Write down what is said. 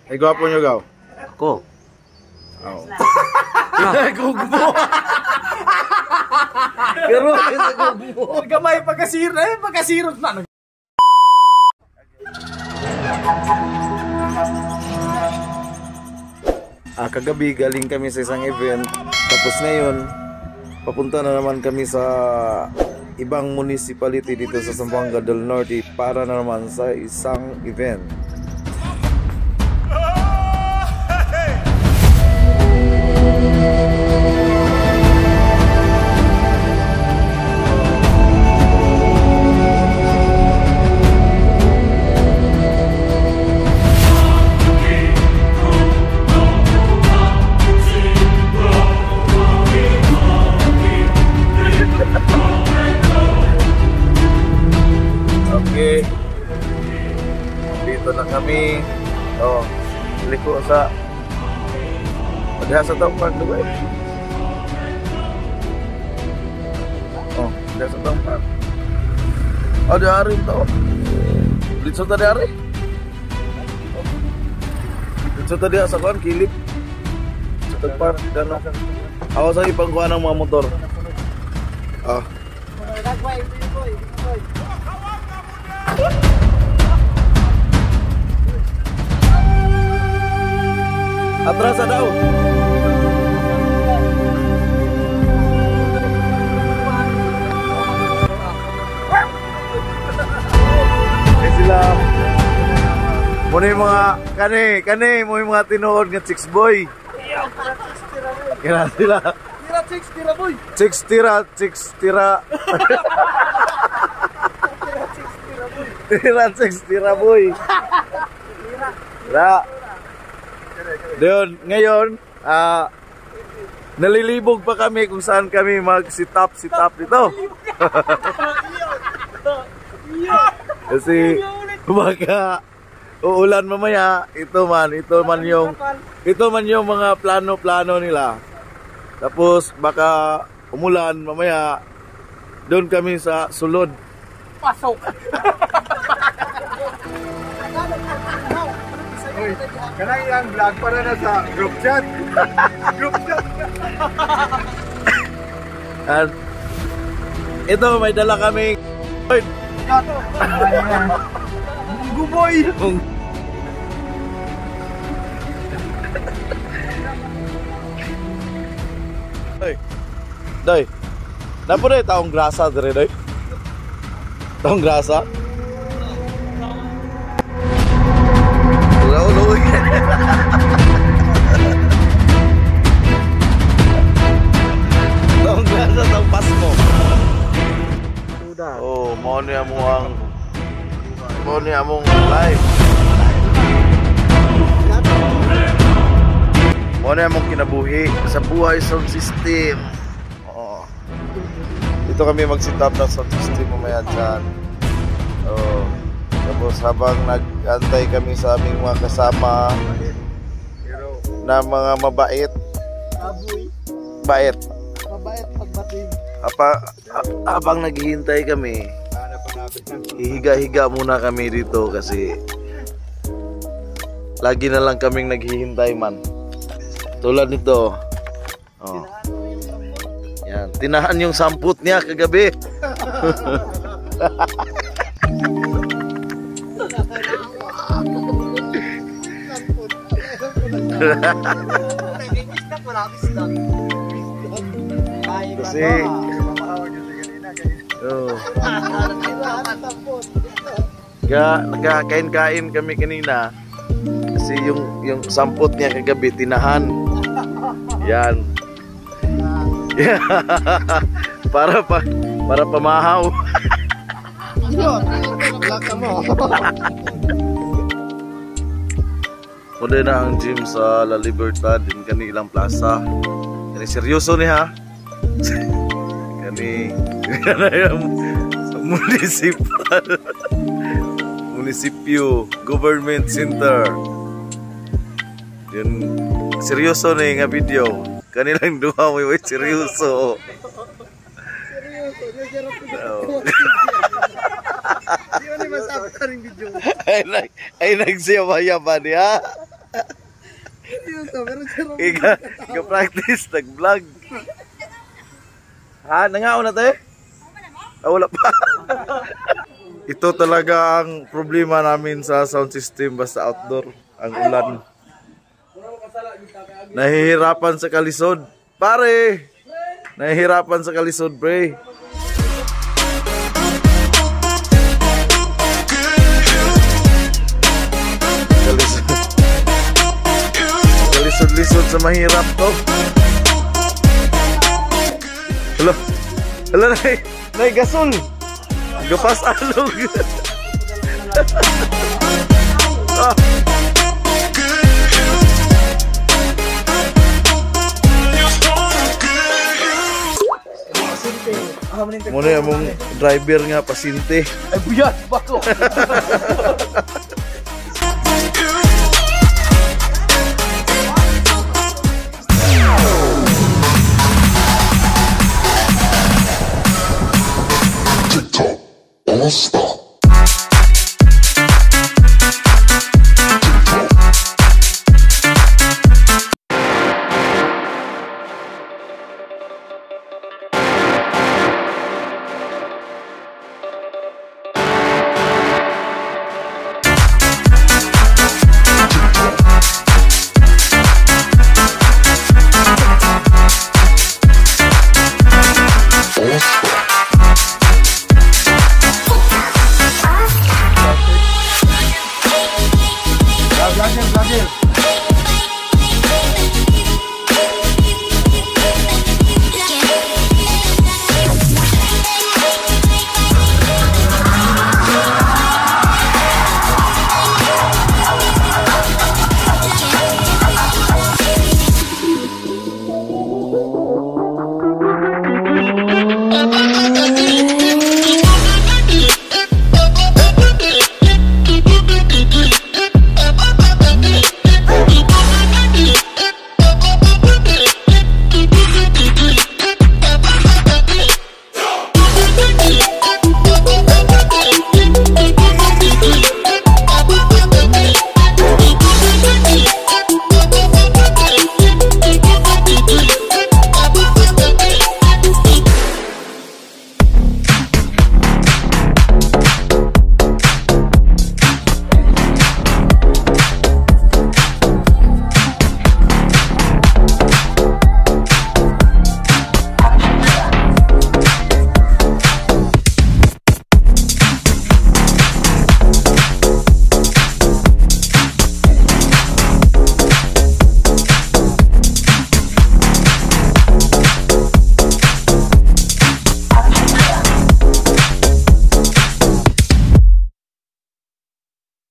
Ay, gwapo nyo gaw. Ako. Oo. Gugmo. Pero sa gugmo. Gamay pagkasiro, eh pagkasiro na. Kagabi galing kami sa isang event. Tapos ngayon, papunta na naman kami sa ibang municipality dito sa Zamboanga del Norte para na naman sa isang event. Okay. Dito na kami. Oh, liko sa Padha sa taong park, diba eh? Oh, padha sa taong park. Oh, di ari to. Dito ta di ari. Oh. Dito ta di sa kuan kilip. Sa taong park dano. Ako sa ipangkuha ng mga motor. Ah. Atras daw. Eh sila. Muna yung mga kani mo yung mga tinuod nga chicks boy. Kira sila. Tira chicks, tira boy. Chicks tira, chicks tira. Tira chicks, tira boy. Tira. Doon, ngayon, nalilibog pa kami kung saan kami mag-sit-up dito. Kasi baka uulan mamaya, ito man yung mga plano-plano nila. Tapos baka umulan mamaya, doon kami sa sulod. Pasok. Uy, kanang iyang vlog para na sa group chat. Group chat. At ito, may dala kami. Guboy. Doy. Doy. Napo na taong grasa dire, doy. Taong grasa. Taong grasa, taong Pasko. Oh, mao ni among life. Mao ni among kinabuhi sa buhay sound system. Oo. Dito kami mag-sit up ng sound system mamaya dyan. Oh. Tapos habang nag-antay kami sa aming mga kasama na mga mabait. Bait. Mabait pagbating. Habang naghihintay kami, hihiga-higa muna kami dito kasi lagi na lang kaming naghihintay man. Tulad nito. Oh. Yan, tinahan yung samput niya kagabi. Kasi oh. Nagkakain-kain kami kanina kasi yung sampot niya kagabi tinahan. Yan. Para pamahaw. Muna na ang gym sa La Libertad din kanilang plaza. Kani seryoso ni ha. Kani yung municipal munisipyo government center. Yun seryoso ni nga video. Kanilang duha mo way seryoso. Seryoso. Di ba ni masabtan ang video? Ay nagsiyabaya ba niya? Seryoso, pero si Ramon. Iga, iga practice nag-vlog. Ha, nangaon na te? Ah, wala pa. Ito talaga ang problema namin sa sound system basta outdoor, ang ulan. Nahihirapan sa kalisod. Pare! Nahihirapan sa kalisod, pre. Kalisod. Kalisod-lisod sa mahirap to. Hello. Hello, nay. Nay, gasol. Gapas alog. Ah. Muna yung mong driver nga, pasinte. Ay, buyat! Bako! TikTok all stop. All stop. Vlogger, vlogger.